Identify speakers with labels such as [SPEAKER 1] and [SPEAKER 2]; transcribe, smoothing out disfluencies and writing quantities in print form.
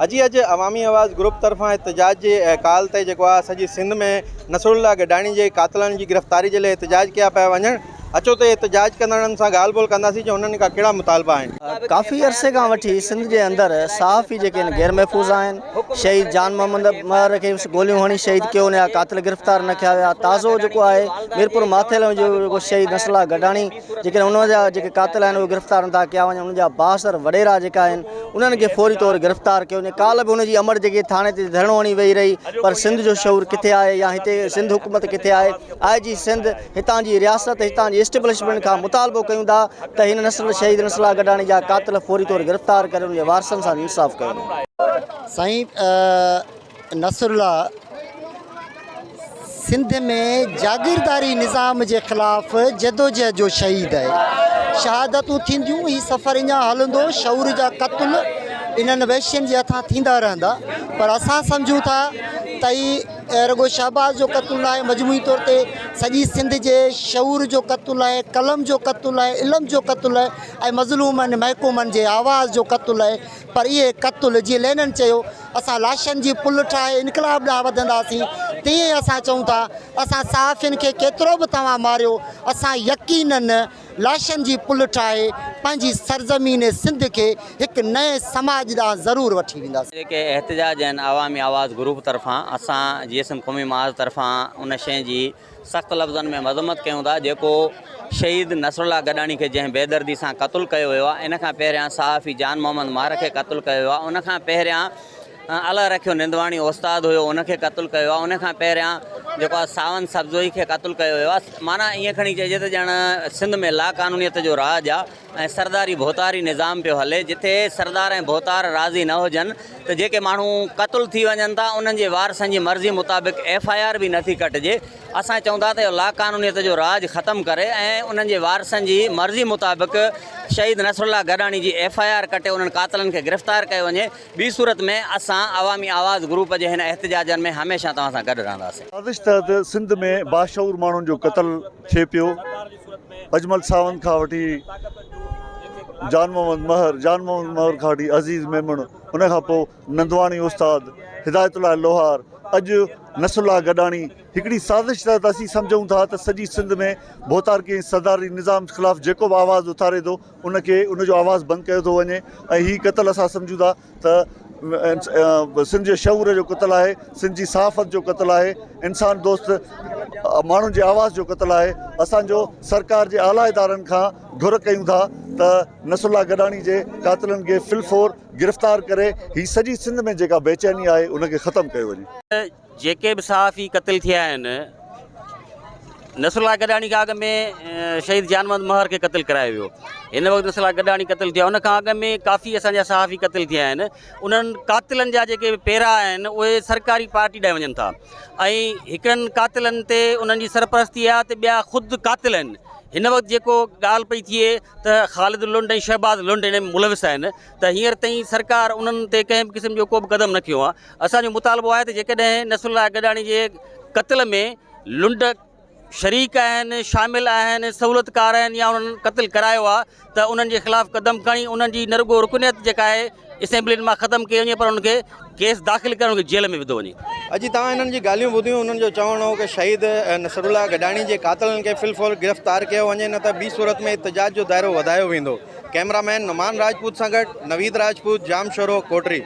[SPEAKER 1] اجي اڄ عوامي آواز گروپ طرفان احتجاج جي ڪال تي جيڪو آهي سڄي سنڌ ۾ نصرالله گڏاڻي جي قاتلن جي گرفتاري جي لاء احتجاج ڪيا پيا وڃن. اچو ته احتجاج ڪندڙن سان ڳالهه ٻولهه ڪنداسين جو انهن کان ڪهڙا مطالبا آهن.
[SPEAKER 2] ڪافي عرصي کان وٺي سنڌ جي اندر صحافي جيڪي آهن غير محفوظ آهن، شهيد جان محمد مهر کي گوليون هڻي شهيد ڪيو ان جا قاتل گرفتار نه ڪيا ويا، تازو جيڪو آهي ميرپور ماٿيلو جو جيڪو شهيد نصرالله گڏاڻي جيڪڏهن ان جا جيڪي قاتل آهن اهي گرفتار نٿا ڪيا وڃن ان جا بااثر وڏيرا جيڪا آهن انهن کي فوري طور گرفتار ڪيو وڃي، ڪالهه به ان جي امڙ جيڪي ٿاڻي تي ڌرڻو هڻي ويهي رهي پر سنڌ جو شعور ڪٿي آهي يا هتي سنڌ حڪومت ڪٿي آهي. آء جي سنڌ هتان جي رياست هتان جي اسٽيبلشمينٽ کان مطالبو ڪيون ٿا ته هن نسل شهيد نصرالله گڏاڻي جا قاتل فوري طور گرفتار ڪري ان جي وارثن سان انصاف ڪيو وڃي.
[SPEAKER 3] سائين نصرالله سنڌ ۾ جاگيرداري نظام جي خلاف جدوجهد جو شهيد آهي شهادتون ٿينديون هي سفر اڃا هلندو شعور جا قتل انهن وحشين جي هٿان ٿيندا رهندا پر اسان سمجهون ٿا ته هي رڳو شهباز جو قتل ناهي مجموعي طور تي سڄي سنڌ جي شعور جو قتل آهي، قلم جو قتل آهي، علم جو قتل آهي ۽ مظلومن محڪومن جي آواز جو قتل آهي پر اهي قتل جيئن لينن چيو اسان لاشن جي پل ٺاهي انقلاب ڏانهن وڌنداسين تيئن ئي اسان چئون ٿا اسان صحافين کي ڪيترو به توهان ماريو اسان يقينن لاشن جي پل ٺاهي پنهنجي سرزمين سنڌ کي هڪ نئين سماج ڏانهن ضرور وٺي وينداسين.
[SPEAKER 4] جيڪي احتجاج آهن عوامي آواز گروپ طرفان اسان جي ايس ايم قومي محاذ طرفان ان شيء جي سخت لفظن ۾ مذمت ڪيون ٿا جيڪو شهيد نصرالله گڏاڻي کي جنهن بيدردي سان قتل ڪيو ويو آهي ان کان پهريان صحافي جان محمد ماهر کي قتل ڪيو ويو آهي ان کان پهريان الهه رکيو نندواڻي استاد هيو ان کي قتل ڪيو ويو آهي ان کان پهريان جيڪو آهي ساون سبزوئي کي قتل ڪيو ويو آهي معنيٰ ائين کڻي چئجي ته ڄڻ سنڌ ۾ لاقانونيت جو راڄ آهي ۽ سرداري ڀوتاري نظام پيو هلي جتي سردار ۽ ڀوتار راضي نه هجن ته جيڪي ماڻهو قتل ٿي وڃن ٿا انهن جي وارثن جي مرضي مطابق ايف I R به نٿي ڪٽجي اسان چئون ٿا ته اهو لاقانونيت جو راڄ ختم ڪري ۽ انهن جي وارثن جي مرضي مطابق شهيد نصرالله گڏاڻي جي ايف I R ڪٽي انهن قاتلن کي گرفتار ڪيو وڃي ٻي صورت ۾ اسان عوامي آواز گروپ جي هن احتجاجن ۾ هميشه توهان سان گڏ رهنداسين.
[SPEAKER 5] سازش تحت سنڌ ۾ باشعور ماڻهن جو قتل ٿئي پيو، اجمل ساوند کان وٺي جان محمد مهر، جان محمد مهر کان وٺي عزيز ميمڻ، ان کان پوء نندواڻي استاد، هدايت الله لوهار، اڄ نصرالله گڏاڻي، هڪڙي سازش تحت اسين سمجهون ٿا ته سڄي سنڌ ۾ ڀوتارڪي ۽ سرداري نظام خلاف جيڪو به آواز اٿاري ٿو ان کي ان جو آواز بند ڪيو ٿو وڃي ۽ هي قتل اسان سمجهون ٿا ته سنڌ جي شعور جو قتل آهي سنڌ جي صحافت جو قتل آهي انسان دوست ماڻهن جي آواز جو قتل آهي اسان جو سرڪار جي اعليٰ ادارن کان گهر ڪيون ٿا ته نصر الله گڏاڻي جي قاتلن کي فل فور گرفتار ڪري هي سڄي سنڌ ۾ جيڪا بيچيني آهي ان کي ختم ڪيو وڃي.
[SPEAKER 6] جيڪي به صحافي قتل ٿيا آهن نصرالله گڏاڻي کان اڳ ۾ شهيد جان محمد مهر کي قتل ڪرايو ويو هن وقت نصرالله گڏاڻي قتل ٿيو ان کان اڳ ۾ ڪافي اسان جا صحافي قتل ٿيا آهن انهن قاتلن جا جيڪي پيرا آهن اهي سرڪاري پارٽي ڏانهن وڃن ٿا ۽ هڪڙن قاتلن تي انهن جي سرپرستي آهي ته ٻيا خود قاتل آهن هن وقت جيڪو ڳالهه پئي ٿئي ته خالد لنڊ ۽ شهباز لنڊ هن ۾ ملوث آهن ته هينئر تائين سرڪار انهن تي ڪنهن به قسم جو ڪو به قدم نه کنيو آهي اسان جو مطالبو آهي ته جيڪڏهن نصرالله گڏاڻي جي قتل ۾ لنڊ شريڪ آهن، شامل آهن، سهولتڪار آهن يا انهن قتل ڪرايو آهي ته انهن جي خلاف قدم کڻي انهن جي نه رڳو رڪنيت جيڪا آهي اسيمبلين مان ختم ڪئي وڃي پر انهن کي ڪيس داخل ڪري انهن کي جيل ۾ وڌو وڃي.
[SPEAKER 1] اڄ توهان انهن جي ڳالهيون ٻڌيون انهن جو چوڻ هو ته شهيد نصرالله گڏاڻي جي قاتلن کي في الفور گرفتار ڪيو وڃي نه ته ٻي صورت ۾ احتجاج جو دائرو وڌايو ويندو. ڪئميرا مين نعمان راجپوت سان گڏ نويد راجپوت ڄامشورو، ڪوٽري.